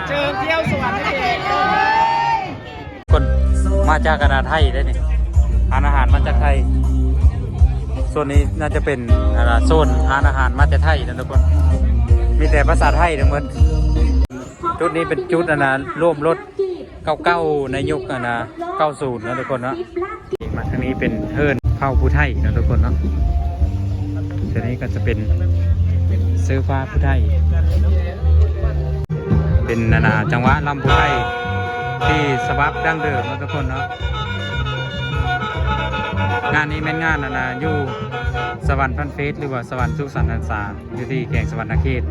ເຊີນທ່ຽວສະຫວັນນະເຂດ ຄົນມາຈາກ ອັນນາ ໄທເດ້ນີ້ ຮ້ານອາຫານມາຈາກໄທ. ໂຊນນີ້ໜ້າຈະເປັນ ອັນນາ ໂຊນຮ້ານອາຫານມາແຕ່ໄທນະທຸກຄົນ ມີແຕ່ພາສາໄທທັງໝົດ. ຈຸດນີ້ເປັນຈຸດ ອັນນາ ໂລມລົດເກົ່າໆ ໃນຍຸກ ອັນນາ ເກົ້າສິບເນາະທຸກຄົນເນາະ. ມາທາງນີ້ເປັນເຮືອນເຜົ່າຜູ້ໄທເນາະທຸກຄົນເນາະ. ຕົວນີ້ກໍຈະເປັນເສື້ອຜ້າຜູ້ໄທ ເປັນ ອັນນາ ຈັງຫວະລຳຜູ້ໄທທີ່ສະບັບດັ້ງເດີມເນາະທຸກຄົນເນາະ. ງານນີ້ແມ່ນງານ ອັນນາ ຢູ່ສະຫວັນພັນເຟສ ຫຼືວ່າສະຫວັນສຸກສັນຫັນສາ ຢູ່ທີ່ແຂວງສະຫວັນນະເຂດ.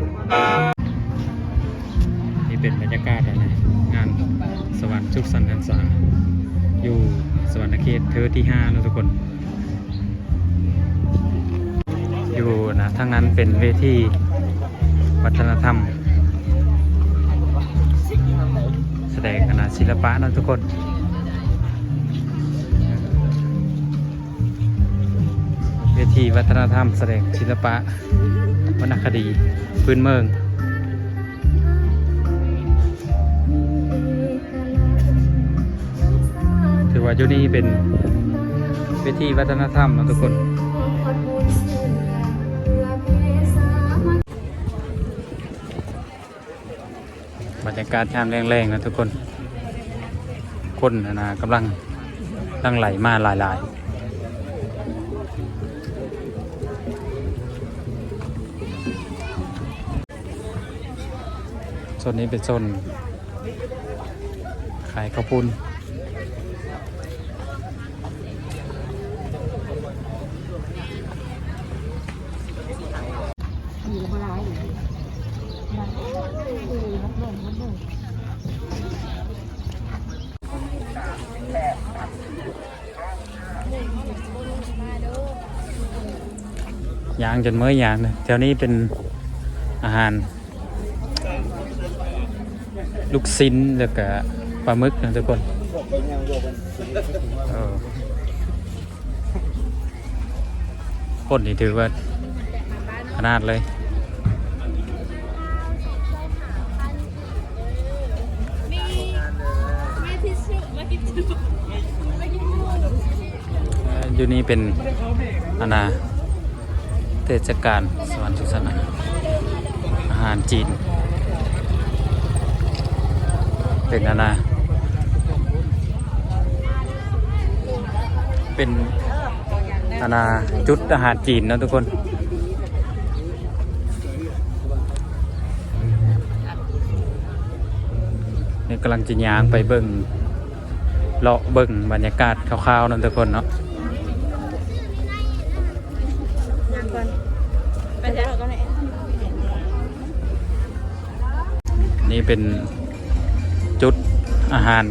ນີ້ເປັນບັນຍາກາດ ອັນນາ ງານສະຫວັນສຸກສັນຫັນສາ ຢູ່ສະຫວັນນະເຂດເທື່ອທີຫ້າເນາະທຸກຄົນ. ຢູ່ນະ ທາງນັ້ນເປັນເວທີວັດທະນະທຳ ສະແດງ ອັນນາ ສິລະປະເນາະທຸກຄົນ. ເວທີວັດທະນະທຳ ສະແດງສິລະປະ ວັນນະຄະດີພື້ນເມືອງ. ຖືວ່າຢູ່ນີ້ເປັນເວທີວັດທະນະທຳເນາະທຸກຄົນ. ບັນຍາກາດຍາມແລງໆ ນະທຸກຄົນ ຄົນ ອັນນາ ກຳລັງຫຼັ່ງໄຫຼມາຫຼາຍໆ. ໂຊນນີ້ເປັນໂຊນຂາຍເຂົ້າປຸ້ນ. ຍ່າງຈົນເມື່ອຍຍ່າງເນາະ. ແຖວນີ້ເປັນອາຫານ ລູກຊິ້ນ ແລ້ວກະປາໝຶກນະທຸກຄົນ. ເອີ ຄົນນີ້ຖືວ່າຂະໜາດເລີຍ. ເອີ ຢູ່ນີ້ເປັນ ອັນນາ ເທດສະການສະຫວັນສຸກສັນ ອາຫານຈີນ ເປັນ ອັນນາ ເປັນ ອັນນາ ຈຸດອາຫານຈີນເນາະທຸກຄົນ. ນີ້ກຳລັງຈະຍ່າງໄປເບິ່ງ ເລາະເບິ່ງບັນຍາກາດຄ່າວໆ ນຳທຸກຄົນເນາະ. ນີ້ເປັນຈຸດອາຫານ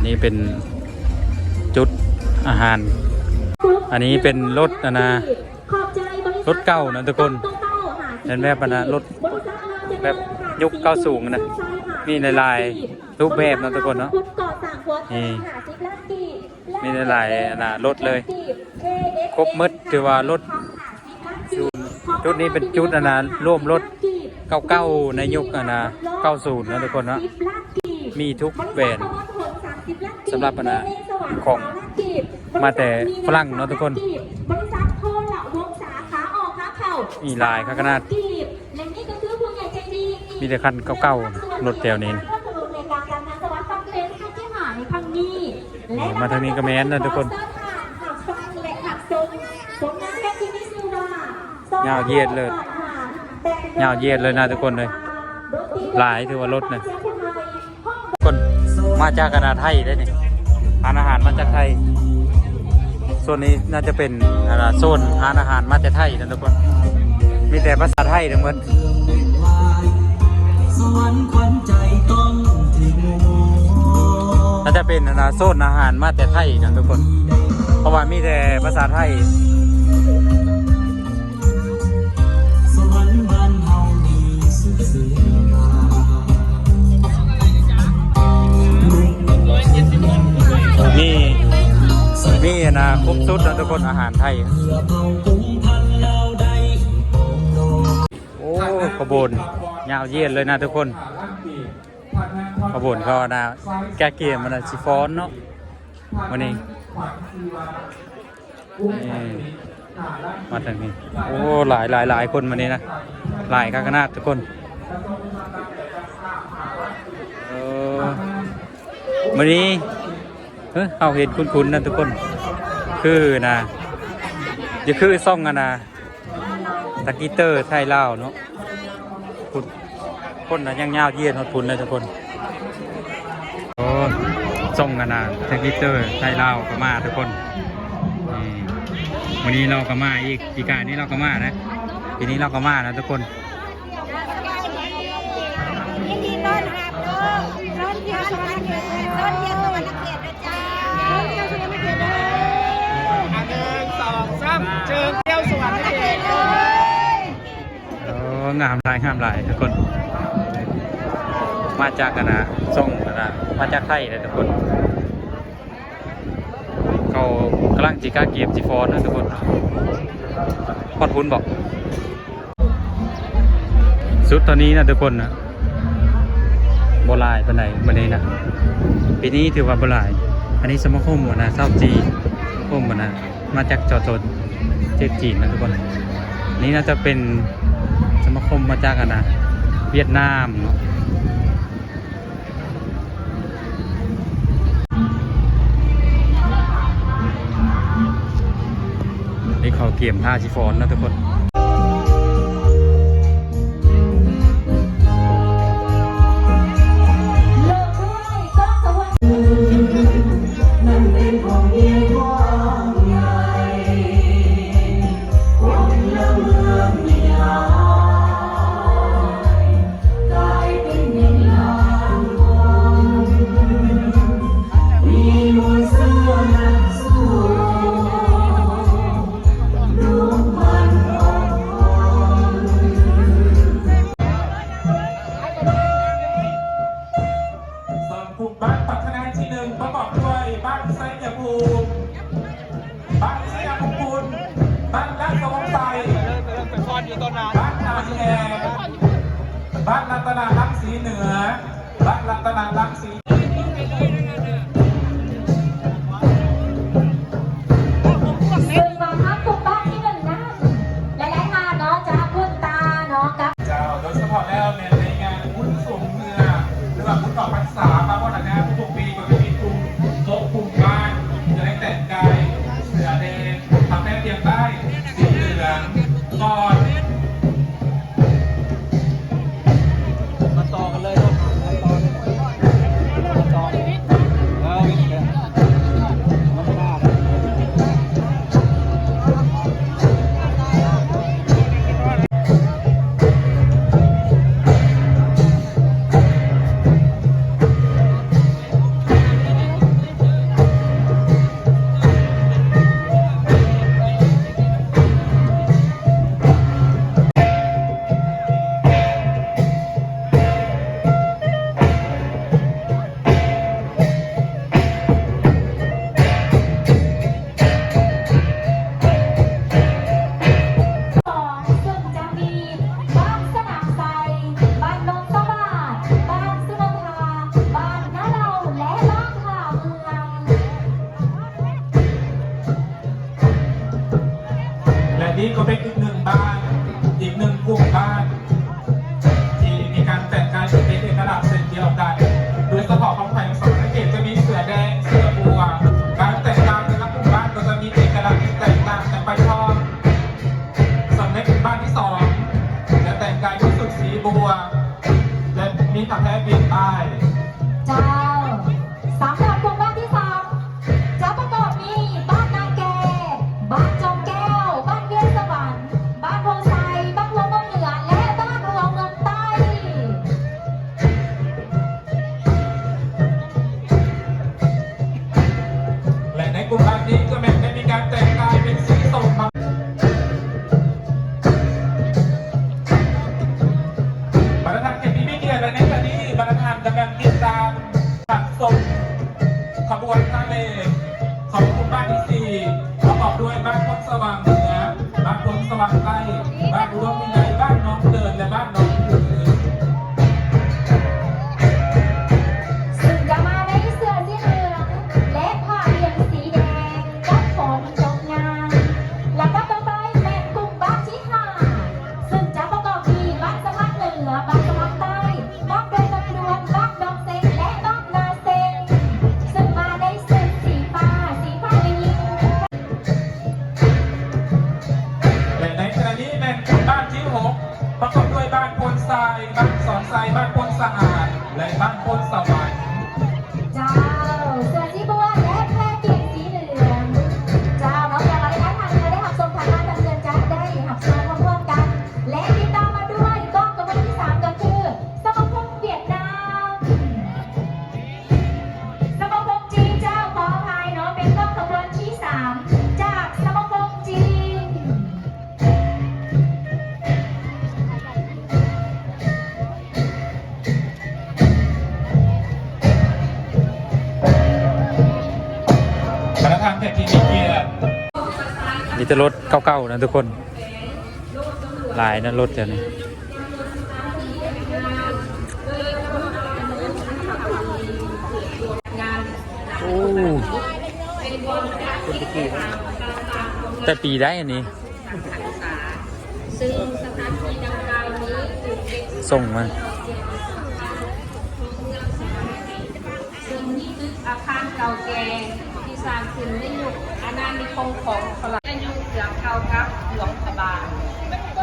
ນີ້ເປັນຈຸດອາຫານ. ອັນນີ້ເປັນລົດ ອັນນາ ລົດເກົ່ານະທຸກຄົນ ເປັນແບບ ອັນນາ ລົດແບບຍຸກເກົ້າສິບນະ ມີຫຼາຍໆ ຮູບແບບເນາະທຸກຄົນເນາະ. ນີ້ມີຫຼາຍໆ ອັນນາ ລົດເລີຍ ຄົບໝົດ ຖືວ່າລົດ ຈຸດນີ້ເປັນຈຸດ ອັນນາ ໂລມລົດເກົ່າໆ ໃນຍຸກ ອັນນາ ເກົ້າສິບເນາະທຸກຄົນເນາະ. ມີທຸກແບຣນ ສຳລັບ ອັນນາ ຂອງມາແຕ່ຝຣັ່ງເນາະທຸກຄົນ. ມີຫຼາຍຄັກຂະໜາດ ມີແຕ່ຄັນເກົ່າໆ ລົດແຖວນີ້. ນີ້ ມາທາງນີ້ກໍແມ່ນນະທຸກຄົນ ຍາວຢຽດເລີຍ ຍາວຢຽດເລີຍນະທຸກຄົນເອີຍ. ຫຼາຍ ຖືວ່າລົດນະ ຄົນມາຈາກ ອັນນາ ໄທເດ້ນີ້ ຮ້ານອາຫານມາຈາກໄທ. ໂຊນນີ້ໜ້າຈະເປັນ ອັນນາ ໂຊນຮ້ານອາຫານມາແຕ່ໄທນະທຸກຄົນ ມີແຕ່ພາສາໄທທັງໝົດ. ໜ້າຈະເປັນ ອັນນາ ໂຊນອາຫານມາແຕ່ໄທນະທຸກຄົນ ເພາະວ່າມີແຕ່ພາສາໄທ. ມີ ມີ ອັນນາ ຄົບຊຸດເນາະທຸກຄົນ ອາຫານໄທ. ໂອ້ ຂະບວນ ຍາວເຢັນເລີຍນະທຸກຄົນ. ຂະບວນເຂົານະ ແກະກຽມມັນນະຊິຟ້ອນເນາະມື້ນີ້. ນີ້ ມາທາງນີ້ ໂອ້ ຫຼາຍໆໆຄົນມື້ນີ້ນະ ຫຼາຍຄັກຂະໜາດທຸກຄົນ. ເອີ ມື້ນີ້ ເອີ ເຮົາເຫັນຄຸ້ນໆນະທຸກຄົນ ຄືນະ ຈະຄືຊ່ອງອັນນະ ຕາກີເຕີໄທລາວເນາະ. ພຸ້ນ ຄົນນະຍັງຍາວເຢັນຮອດພຸ້ນເລີຍທຸກຄົນ. ໂອ້ ຊ່ອງອັນນະ ຕາກີເຕີໄທລາວກໍມາທຸກຄົນ. ນີ້ ມື້ນີ້ລາວກໍມາອີກ ປີກາຍນີ້ລາວກໍມານະ ປີນີ້ລາວກໍມານະທຸກຄົນ. ຍິນດີຕ້ອນຮັບເດີ ເຊີນທ່ຽວສະຫວັນນະເຂດເດີ ເຊີນທ່ຽວສະຫວັນນະເຂດເດີ. ອ່ະ ໜຶ່ງ ສອງ ສາມ ເຊີນທ່ຽວສະຫວັນນະເຂດເດີ. ໂອ້ ງາມຫຼາຍ ງາມຫຼາຍທຸກຄົນ. ມາຈາກອັນນະ ຊ່ອງອັນນະ ມາຈາກໄທເດີທຸກຄົນ. ເຂົາກຳລັງຊິກະກຽມຊິຟ້ອນເນາະທຸກຄົນ. ຮອດພຸ້ນບໍ? ສຸດເທົ່ານີ້ນະທຸກຄົນນະ ບໍ່ຫຼາຍປານໃດມື້ນີ້ນະ ປີນີ້ຖືວ່າບໍ່ຫຼາຍ. ອັນນີ້ສະມາຄົມອັນນະ ຊາວຈີນ ສະມາຄົມອັນນະ ມາຈາກຈອໂຈນ ປະເທດຈີນນະທຸກຄົນ. ນີ້ໜ້າຈະເປັນສະມາຄົມມາຈາກອັນນະ ຫວຽດນາມເນາະ. ນີ້ເຂົາກຽມທ່າຊິຟ້ອນເນາະທຸກຄົນ. ສອງກຸ່ມບ້ານພັດທະນາທີໜຶ່ງ ປະກອບດ້ວຍ ບ້ານໄຊຍະພູມ, ບ້ານໄຊຍະມຸງຄຸນ, ບ້ານລາຊະວົງໄຊ, ບ້ານທ່າແລ, ບ້ານລັດຕະນະລັງສີເໜືອ, ບ້ານລັດຕະນະລັງສີ. ເຊິ່ງວ່າທາງກຸ່ມບ້ານທີໜຶ່ງນັ້ນ ຫຼາຍໆທ່ານເນາະ ຈະຄຸ້ນຕາເນາະ ກັບ ເຈົ້າ, ໂດຍສະເພາະແລ້ວແມ່ນໃນງານບຸນສວງເຮືອ ຫຼືວ່າບຸນອອກພັນສາ ມາບໍ່ລະນະ ທຸກໆປີກໍຈະມີກຸ່ມ ຫົກກຸ່ມບ້ານ ຈະໄດ້ແຕ່ງກາຍເສື້ອແດງ ຜ້າແພພຽງໃຕ້ສີເຫຼືອງ ກ່ອນ ມາຕໍ່ກັນເລີຍເນາະ ມາຕໍ່ເລີຍ ມາຕໍ່ເລີຍ ເອີ ວິດເລີຍ ມາຕໍ່ເລີຍ. ສອງ ເຊິ່ງຈະມີ ບ້ານສະໜາມໄຊ, ບ້ານໂນນສະຫວາດ, ບ້ານສຸນັນທາ, ບ້ານນາເລົາ ແລະ ບ້ານທ່າເມືອງ. ແລະ ນີ້ກໍເປັນອີກໜຶ່ງບ້ານ, ອີກໜຶ່ງກຸ່ມບ້ານ ທີ່ມີການແຕ່ງກາຍທີ່ເປັນເອກະລັກເຊັ່ນດຽວກັນ, ໂດຍສະເພາະຂອງແຂວງສະຫວັນນະເຂດຈະມີເສື້ອແດງ, ເສື້ອບົວ. ການແຕ່ງກາຍແຕ່ລະກຸ່ມບ້ານກໍຈະມີເອກະລັກທີ່ແຕກຕ່າງກັນໄປພ້ອມ. ສ່ວນໃນກຸ່ມບ້ານທີສອງ ຈະແຕ່ງກາຍດ້ວຍຊຸດສີບົວ ແລະ ມີຜ້າແພບຽນປ້າຍ. ເຈົ້າ, ສຳລັບກຸ່ມບ້ານທີສາມ ຈະປະກອບມີ ບ້ານນາແກ, ບ້ານຈອມແກ້ວ, ບ້ານວຽງສະຫວັນ, ບ້ານຫົວໄຊ, ບ້ານຫົວເມືອງເໜືອ ແລະ ບ້ານຫົວເມືອງໃຕ້. ແລະ ໃນກຸ່ມບ້ານນີ້ກໍແມ່ນໄດ້ມີການແຕ່ງກາຍເປັນສີສົ້ມ. ບັນດາທ່ານເອຟຊີ ມີກຽດ ແລະ ໃນຂະນະນີ້ບັນດາທ່ານກຳລັງຕິດຕາມ ການຊົມຂະບວນພາເຣດຂອງກຸ່ມບ້ານທີສີ່ ປະກອບດ້ວຍບ້ານໂພນສະຫວ່າງເໜືອ, ບ້ານໂພນສະຫວ່າງໃຕ້, ບ້ານອຸດົມວິໄລ, ບ້ານໜອງເດີນ ແລະ ບ້ານໜອງຜື. ໃສ່ບ້ານໂພນສະອາດ ແລະ ບ້ານໂພນສະຫວັນ. ເຈົ້າ ເສື້ອສີບົວ ແລະ ແພກເກງສີເຫຼືອງ. ເຈົ້າ ນອກຈາກລາຍການທາງເຮືອໄດ້ຮັບຊົມຜ່ານມາ ທາງເຮືອນຈະໄດ້ຮັບຊົມພ້ອມໆກັນ ແລະ ຕິດຕາມມາດ້ວຍກອງຂະບວນທີສາມ ກໍຄືສະມາຄົມຫວຽດນາມ. ສະມາຄົມຈີນ ເຈົ້າ ຂໍອະໄພເນາະ ເປັນກອງຂະບວນທີສາມ ຈາກສະມາຄົມຈີນ. ບັນດາທ່ານແຂກທີ່ມີກຽດ ມີແຕ່ລົດເກົ່າໆນະທຸກຄົນ. ຫຼາຍນະລົດແຖວນີ້. ໂອ້ ແຕ່ປີໃດອັນນີ້? ສົ່ງມາ. ເຊິ່ງມີຕຶກອາຄານເກົ່າແກ່ທີ່ສ້າງຂຶ້ນໃນຍຸກອານານິຄົມຂອງຝຣັ່ງ ອາຍຸເກືອບເທົ່າກັບຫຼວງພະບາງ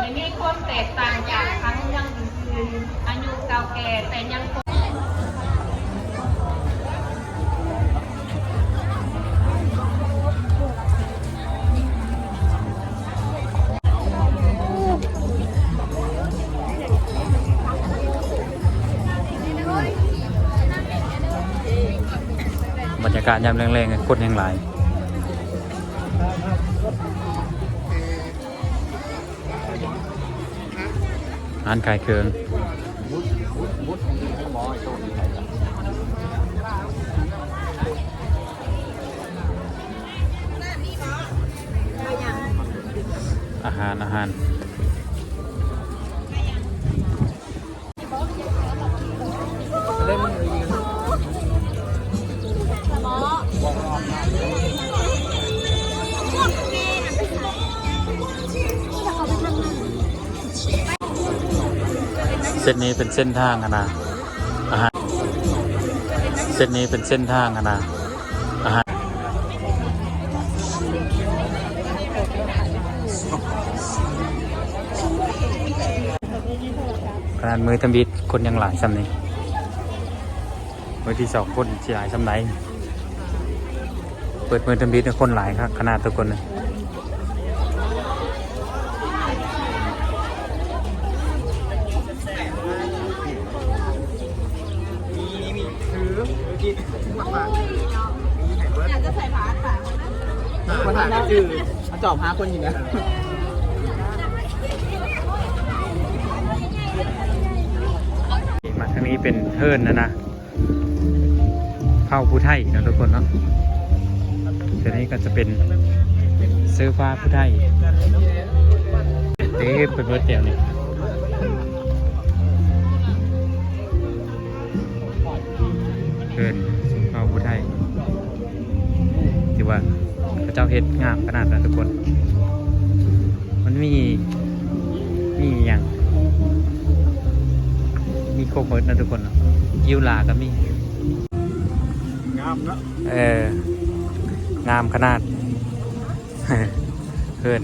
ແລະ ມີຄວາມແຕກຕ່າງຈາກຜັງເມືອງອື່ນໆ ອາຍຸເກົ່າແກ່ແຕ່ຍັງຄົງ ບັນຍາກາດຍາມແລງໆ ຄົນແຮ່ງຫຼາຍ. ຮ້ານຂາຍເຄື່ອງ ອາຫານ ອາຫານ. ເສັ້ນນີ້ເປັນເສັ້ນທາງຫັ້ນນະ ອາຫານ ເສັ້ນນີ້ເປັນເສັ້ນທາງຫັ້ນນະ ອາຫານ. ຂະໜາດມື້ທຳອິດຄົນຍັງຫຼາຍຊ່ຳນີ້ ມື້ທີສອງຄົນຊິຫຼາຍຊ່ຳໃດ? ເປີດມື້ທຳອິດຄົນຫຼາຍຄັກຂະໜາດທຸກຄົນ. ມາທາງນີ້ເປັນເຮືອນນະນະ ເຜົ່າຜູ້ໄທເນາະທຸກຄົນເນາະ. ຕົວນີ້ກໍຈະເປັນເສື້ອຜ້າຜູ້ໄທ ເຕັມໄປເບິດແຖວນີ້ ເຮືອນຊົນເຜົ່າຜູ້ໄທ. ຖືວ່າເຂົາເຈົ້າເຮັດງາມຂະໜາດນະທຸກຄົນ. ມັນມີ ມີຫຍັງ ມີຄົບໝົດນະທຸກຄົນເນາະ. ກິວລາກໍມີ. ງາມເນາະ. ເອີ ງາມຂະໜາດ. ເຮືອນ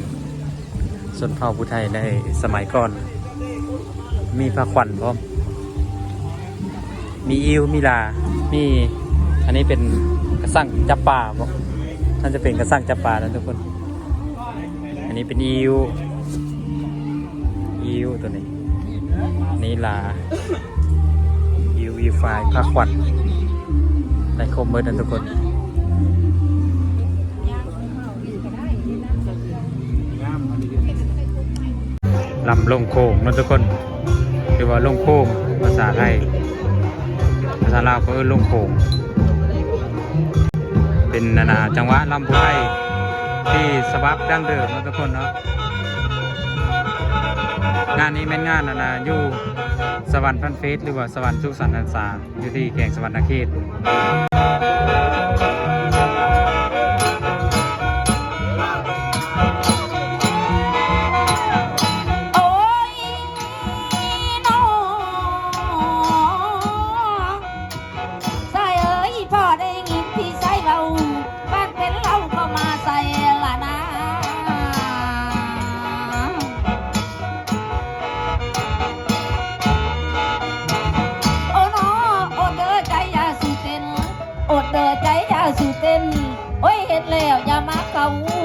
ຊົນເຜົ່າຜູ້ໄທໃນສະໄໝກ່ອນ ມີພະຂວັນພ້ອມ ມີອີວ ມີລາ ມີ ອັນນີ້ເປັນກະສັງຈັບປາບໍ? ໜ້າຈະເປັນກະສັງຈັບປານະທຸກຄົນ. ອັນນີ້ເປັນອີວ ອີວໂຕນີ້ ນີ້ລາ ອີວ ອີຟາຍ ພະຂວັນ ໄດ້ຄົບໝົດນະທຸກຄົນ. ລຳລົງໂຂງເນາະທຸກຄົນ ຫຼືວ່າລົງໂຂງພາສາໄທ ພາສາລາວກໍເອີ້ນລົງໂຂງ. ເປັນ ອັນນ່າ ຈັງຫວະລຳຜູ້ໄທທີ່ສະບັບດັ້ງເດີມເນາະທຸກຄົນເນາະ. ງານນີ້ແມ່ນງານ ອັນນ່າ ຢູ່ສະຫວັນພັນເຟດ ຫຼືວ່າສະຫວັນສຸກສັນຫັນສາ ຢູ່ທີ່ແຂວງສະຫວັນນະເຂດ. ໂອ້ຍ ນ້ອງຊາຍເອີຍ ພໍໄດ້ຍິນພີ່ຊາຍເວົ້າ ບ້ານເປັນເຫຼົ່າກໍມາໃສ່ລະນາ. ຊິເຕັ້ນ ໂອ້ຍ ເຮັດແລ້ວຢ່າມາເຂົ້າຫູ.